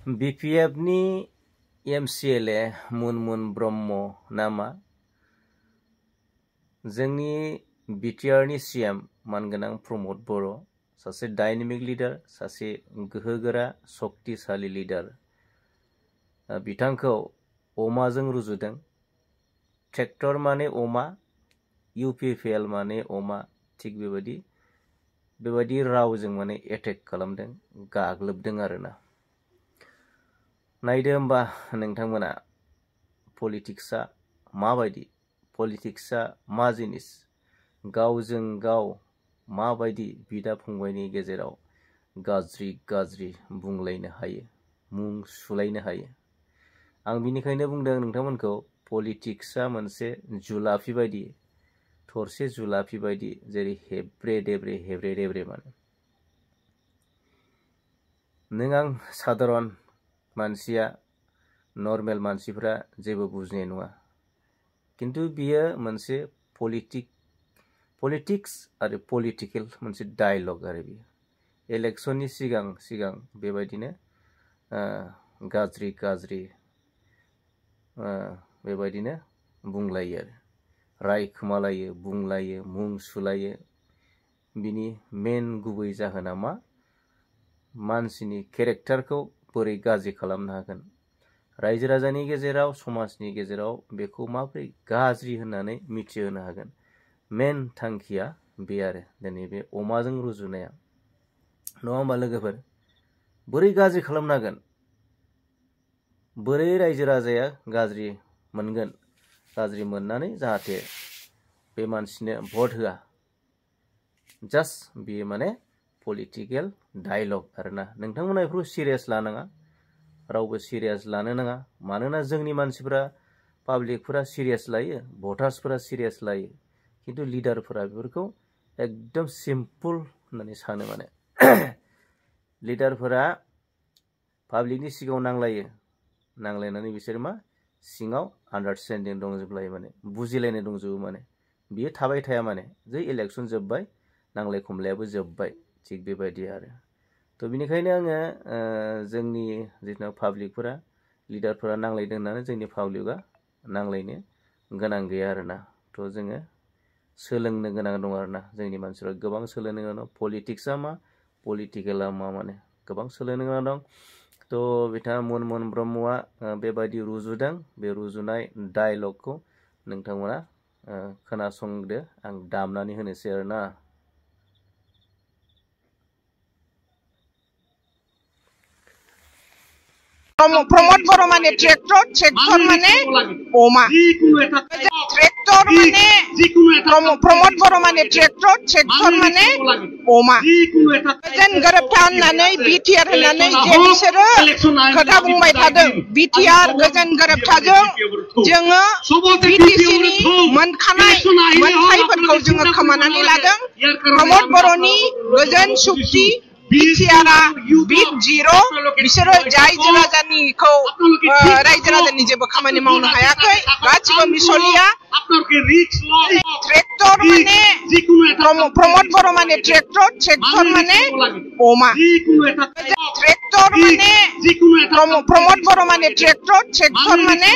BPF ni MCLA Munmun Brahma नामा जोंनि BTR नि CM मानगोनां प्रमद बर' सासे डायनेमिक लिडार सासे गोहोगोरा शक्तिशाली लिडार बिथांखौ अमाजों रुजुदों ट्रेक्टर माने अमा UPPL माने अमा थिग बेबायदि रावजों माने एटेक खालामदों गाग्लोबदों आरोना नायदो होमबा नोंथांमोना पलिटिक्सआ माबायदि पलिटिक्सआ मा जिनिस गावजों गाव माबायदि बिदा फंबायनि गेजेराव गाज्रि बुंलायनो हायो मुं सुलायनो हायो आं बिनिखायनो बुंदों नोंथांमोनखौ पलिटिक्सआ मोनसे जुलाफि बायदि थरसे जुलाफि बायदि जेरै हेब्रे देब्रे माने नों आं साधारन मानसिया नर्मेल मानसिफ्रा जेबो बुजिनाय नङा किन्तु बियो मोनसे पलिटिक्स आरो पलिटिकल मोनसे डायलग आरो बियो इलेक्शननि सिगां बेबायदिनो गाज्रि बेबायदिनो बुंलायो आरो रायखोमालायो बुंलायो मुं सुलायो बिनि मेन गुबै जाहोना मा मानसिनि केरेक्टारखौ बोरै गाज्रि खालामनो हागोन रायजो राजानि गेजेराव समाजनि गेजेराव बेखौ माबोरै गाज्रि होननानै मिथिहोनो हागोन मेन थांखिया बे आरो दिनै बे अमाजों रुजुनाया नङा होमबा लोगोफोर बोरै गाज्रि खालामनो हागोन बोरै रायजो राजाया गाज्रि मोनगोन गाज्रि मोननानै जाहाथे बे मानसिनो भट होआ जास्ट बियो माने पलिटिकल डायलग आरोना नोंथांमोना बेफोरखौ सिरियास लानाङा रावबो सिरियास लानो नाङा मानोना जोंनि मानसिफोरा पाब्लिकफोरा सिरियास लायो भटार्सफोरा सिरियास लायो किन्तु लिडारफोरा बेफोरखौ एकदम सिम्पल होननानै सानो माने लिडारफोरा पाब्लिकनि सिगाङाव नांलायनानै बिसोर मा सिङाव आन्डारस्टेन्डिं दंजोबलायो माने बुजिलायनाय दंजोबो माने बियो थाबाय थाया माने जै इलेक्शन जोब्बाय नांलाय खमलायाबो जोब्बाय थिग बेबायदि आरो थ' बिनिखायनो आङो जोंनि जिथु पाब्लिकफोरा लिडारफोरा नांलायदों होननानै जोंनि पाब्लिकआ नांलायनो गोनां गैया आरोना थ' जोङो सोलोंनो गोनां दं आरोना जोंनि मानसिफ्रा गोबां सोलोंनो गोनां दं पलिटिक्सआ मा पलिटिकेला मा माने गोबां सोलोंनो गोनां दं थ' बिथाङा मुनमुन ब्रह्मआ बेबायदि रुजुदों बे रुजुनाय डायलगखौ नोंथांमोना खोनासंदो आं दामनानै होनोसै आरोना प्रमोद बर' माने ट्रेक्टर माने अमा ट्रेक्टर माने प्रमोद बर' माने ट्रेक्टर माने अमा गोजोन गोरोबथा होननानै BTR होननानै जे बिसोरो खोथा बुंबाय थादों BTR गोजोन गोरोबथाजों जोङो BTC नि मोनखानाय मोनथायफोरखौ जोङो खोमानानै लादों प्रमोद बर'नि गोजोन सुक्ति BTR बिग जिर' बिसोरो रायजो राजानि जेबो खामानि मावनो हायाखै गासिबो मिसलिया ट्रेक्टर माने प्रमोद बर' माने ट्रेक्टर माने अमा ट्रेक्टर माने प्रमोद बर' माने ट्रेक्टर माने